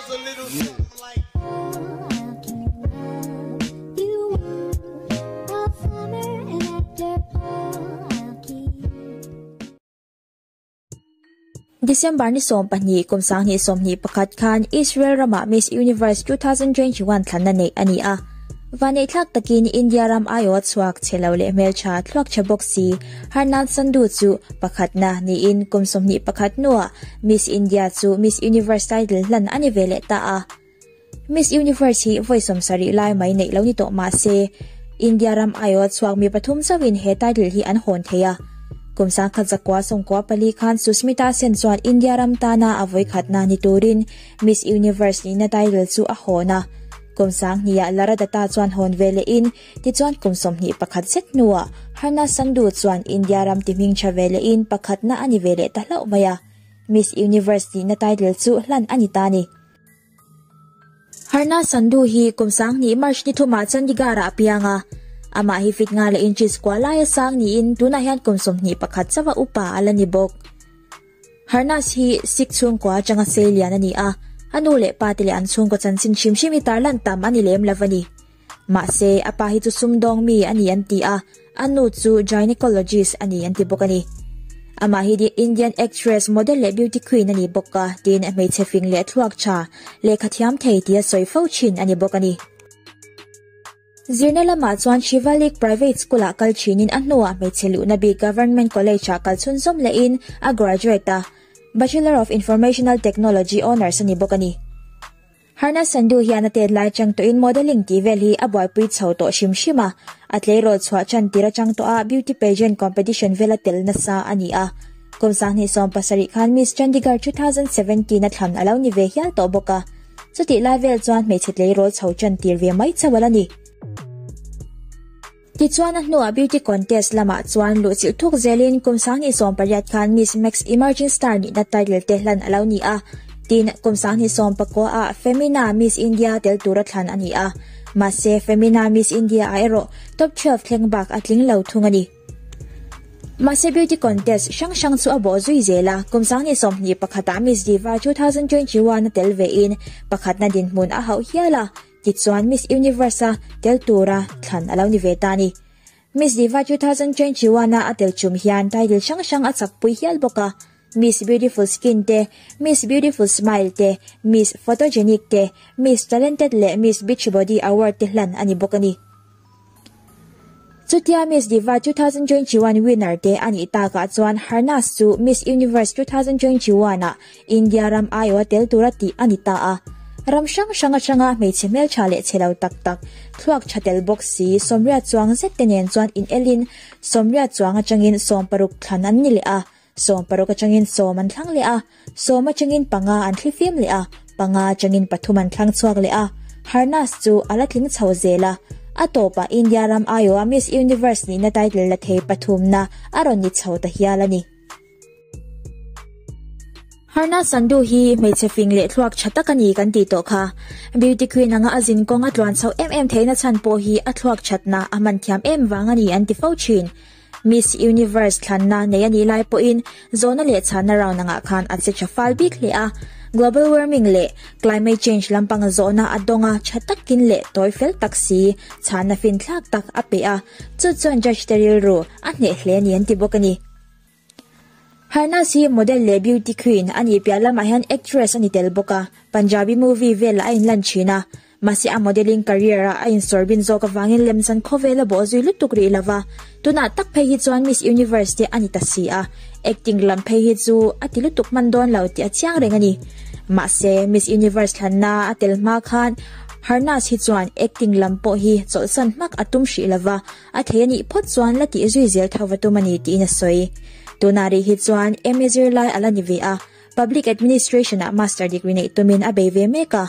goes a little something like. December ni 12 kum 2021 khan Israel rama Miss Universe 2021 thlanna neih a ni a. Vaneihthlak takin India ram aiawh chhuak chhe lo leh hmeltha thluak tha bawk si Harnaaz Sandhu chu pakhatna niin kum 21 hnuah Miss India chu Miss Universe title hlan a ni ve leh ta a. Miss Universe hi vawi 70 lai mai neih lo ni tawh mah se India ram aiawh chhuak mi pathum chauhin he title hi an hawn thei a. Kum 1994 khan Sushmita Sen chuan India ram tana a vawi khatna ni turin Miss Universe nihna title chu a hawn a. Kum 2000 Lara Dutta chuan hawn ve lehin tichuan kum 21 zet hnuah Harnaaz Sandhu chuan India ram ti hming tha ve lehin pakhatna a ni ve leh ta hlauh mai a. Miss Universe nihna title chu hlan a ni ta ni. Harnaaz Sandhu hi kum 2000 March ni thumah Chandigarh ah a piang a. Amah hi fit nga leh inches kua laia sang niin tunah hian kum 21 chawa upa a la ni bawk. Harnaaz hi Sikh chhungkua atanga sei lian a ni a, a nu leh pa te leh an chhungkaw chanchin hrim hrim hi tarlan tam a ni lem lo a ni. Mahse, a pa hi chu sumdawng mi a ni an ti a, a nu chu gynecologist a ni an ti bawk a ni. Amah hi the Indian actress, model leh beauty queen a ni bawk a, tin hmeichhe fing leh thluak tha, lehkha thiam thei tia sawi fo thin a ni bawk a ni. Zirna lamah chuan Shivalik Private School ah kal thinin a hnuah hmeichhe luhna bik Government College ah kal chhunzawm lehin a graduate a, Bachelor of Informational Technology Honours a ni bawk a ni. Harnaaz Sandhu hian a tet lai chang tawhin modelling tih vel hi a buaipui chho tawh hrim hrim a, a tleirawl chhuah chan tir atang tawh a beauty pageant competition vela tel nasa a ni a. Kum 2017 khan Miss Chandigarh 2017 a thlan a lo ni ve hial tawh bawk a. Chutih lai vel chuan hmeichhe tleirawl chho chan tir ve mai chauh a la ni. Tichuan a hnuah beauty contest lamah chuan luh chilh thuk zelin kum 2018 khan Miss Max Emerging Star nihna title te hlan a lo ni a. Tin, kum 2019 ah Femina Miss India tel tura thlan a ni a. Mahse, Femina Miss India ah erawh top 12 thleng bak a tling lo thung a ni. Mahse beauty contest hrang hrang chu a bawh zui zel a, kum 2021 ah Miss Diva 2021 a tel vein pakhatna dinhmun a hauh hial a, tichuan Miss Universe a tel tura thlan a lo ni ve ta a ni. Miss Diva 2021 a a tel chum hian title hrang hrang a chakpui hial bawk a, Miss Beautiful Skin te, Miss Beautiful Smile te, Miss Photogenic te, Miss Talented leh Miss Beach Body Award te hlan a ni bawk a ni. Chutia Miss Diva 2021 winner te a nih takah chuan Harnaaz chu Miss Universe 2021 ah India ram aiawh a tel tura tih a ni ta a. Ram hrang hrang atanga hmeichhe hmeltha leh chhe lo tak tak, thluak tha tel bawk si 80 chuang zet te nen chuan in elin 80 chuang atangin 60 thlan an ni leh a, 60 atangin 10 an thlang leh a, 10 atangin 5 an thlifim leh a, 5 atangin 3 an thlang chhuak leh a. Harnaaz chu a la tling chho zel a. A tawpah India ram aiawha Miss Universe nihna title la thei pathumna a rawn ni chho ta hial a ni. Harnaaz Sandhu hi hmeichhe fing leh thluak tha tak a ni kan tih tawh kha. Beauty queen anga a zin kawng a tluan chho em em theihna chhan pawh hi a thluak thatna a hman thiam em vang a ni an ti fo thin. Miss Universe thlanna nei a nih lai pawhin zawhna leh chhanna round angah khan a che tha fal bik hle a. Global warming leh climate change lampang zawhna a dawng a tha takin leh tawi fel tak si chhanna fin thlak tak a pe a, chu chuan judge te rilru a hneh hle a ni an ti bawk a ni. Harnaaz hi model leh beauty queen a nih piah lamah hian actress a ni tel bawk a, Punjabi movie velah a inlan thin a. Mahse a modelling career ah a insawrbin zawk avangin lemchan khawvel a bawh zui lutuk rih lova, tunah tak phei hi chuan Miss Universe te a ni ta si a, acting lam phei hi chu a ti lutuk hman dawn lo tih a chiang reng a ni. Mahse Miss Universe thlanna a tel hma khan Harnaaz hi chuan acting lam pawh hi chawlhsan hmak a tum hrih lova, a thei a nih phawt chuan la tih zui zel tho va tum a ni tiin a sawi. Tunah rih hi chuan MA zirlai a la ni ve a, Public Administration ah master degree neih tumin a bei ve mek a.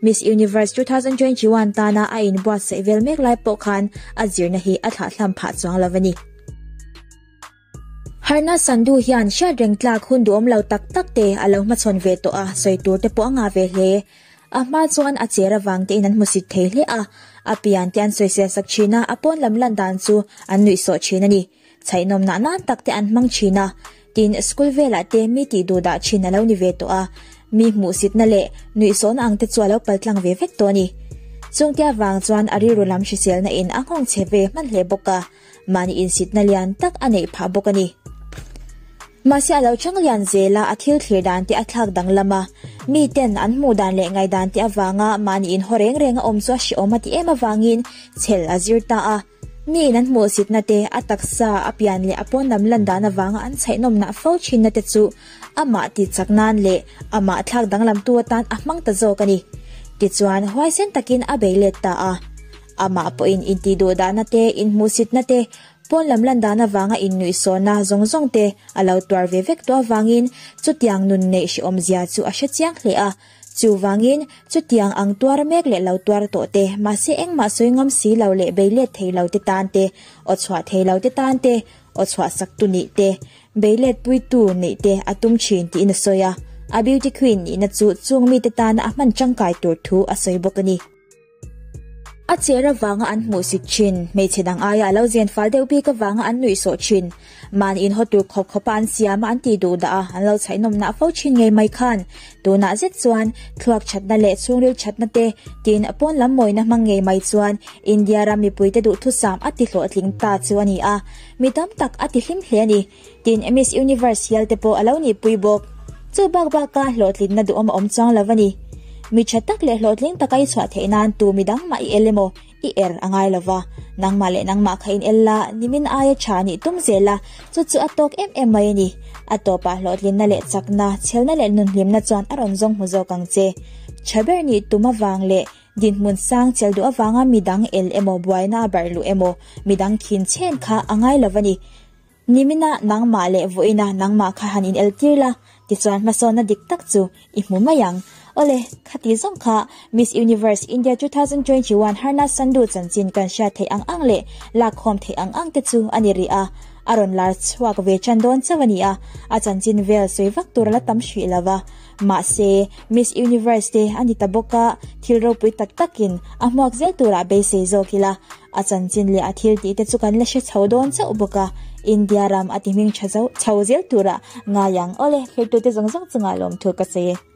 Miss Universe 2021 tana a inbuatsaih vel mek lai pawh khan a zirna hi a thlahthlam phah chuang lo a ni. Harnaaz Sandhu hian hriat reng tlak hun duhawm lo tak tak te a lo hmachhawn ve tawh a, sawi tur te pawh a ngah ve hle. A hma chuan a cher avang tein an hmusit thei hle a, a pian te an sawisel sak thin a, a pawn lam lan dan chu an nuihsawh thin a ni. Chhaihnawm nah nan tak te an hmang thin a, tin school velah te mi tih duh dah thin a lo ni ve tawh a. Mi hmuhsitna leh nuihsawhna ang te chu a lo paltlang ve vek tawh a ni. Chungte avang chuan a rilru lam hriselna in a nghawng chhe ve hman hle bawk a, mahni insitna lian tak a neih phah bawk a ni. Mahse a lo chang lian zel a, a thil thlir dan te a thlak danglam a, mi ten an hmuh dan leh ngaihdan te avanga mahni inhaw reng reng a awm chu a hrehawm a ti em avangin chhel a zir ta a. Mi in an hmuhsitna te, a taksa, a pian leh a pawn lam lan dan avanga an chhaihnawmnah fo thinna te chu amah ti chak nan leh amah thlak danglamtu atan a hmang ta zawk a ni. Tichuan, huaisen takin a bei let ta a. Amah pawhin intihduhdahna te, inhmuhsitna te, pawn lam lan dan avanga innuihsawhna zawng zawng te a lo tuar ve vek tawh avangin chutiang nun neih hrehawmzia chu a hre chiang hle a. Chuvangin, chutiang ang tuar mek leh lo tuar tawh te, mahse engmah sawi ngam si lo leh bei let thei lo te tan te, aw chhuah thei lo te tan te, aw chhuah sak tu nih te, bei let pui tu neih te a tum thin tiin a sawi a. A beauty queen nihna chu chung mite tana a hman tangkai tur thu a sawi bawk a ni. A cher avanga an hmuhsit thin, hmeichhe dang aia a lo zen fal deuh bik avanga an nuihsawh thin. Mahni inhaw tur khawp khawpa an siam a, an tih duh dah a, an lo chhaihnawmnah fo thin ngei mai khan. Tunah zet chuan thluak thatna leh chhungril thatna te tin pawn lam mawina hmang ngei mai chuan India ram mipuite duhthusam a ti hlawhtling ta chu a ni a, mi tam tak a ti hlim hle a ni. Tin, Miss Universe hial te pawh a lo nihpui bawk. Chu bak baka hlawhtlinna duhawm a awm chuang lo a ni. Mi tha tak leh hlawhtling taka i chhuah theih nan tu mi dang mah i el emaw i er a ngai lo va. Nangmah leh nangmah kha in el la, nimin aia tha nih tum zel a, chu chu a tawk em em mai a ni. A tawpah hlawhtlinna leh chakna, chhelna leh nunhlimna chuan a rawn zawng hmu zawk ang che. Tha ber nih tum avang leh dinhmun sang chel duh avanga mi dang el emaw buaina a barh luh emaw mi dang khin chen kha a ngai lo a ni. Nimina nangmah leh vawiina nangmah kha han in eltir la, tichuan hmasawnna dik tak chu i hmu mai ang. Awle, khati zawng kha Miss Universe India 2021 Harnaaz Sandhu chanchin kan hriat theih ang ang leh lakkhawm theih ang ang te chu a ni rih a, a rawn lar chhuak ve tan dawn chauh a ni a, a chanchin vel sawi vak tur a la tam hrih lo va. Mahse, Miss Universe te a ni ta bawk a, thil ropui tak takin a hmuak zel turah beisei zawk ila, A chanchin leh a thil tih te chu kan la hre chho dawn chauh bawk a, India ram a ti hming tha chho zel tura ngai ang. Awle, thirtute zawng zawng chungah lawmthu ka sawi e.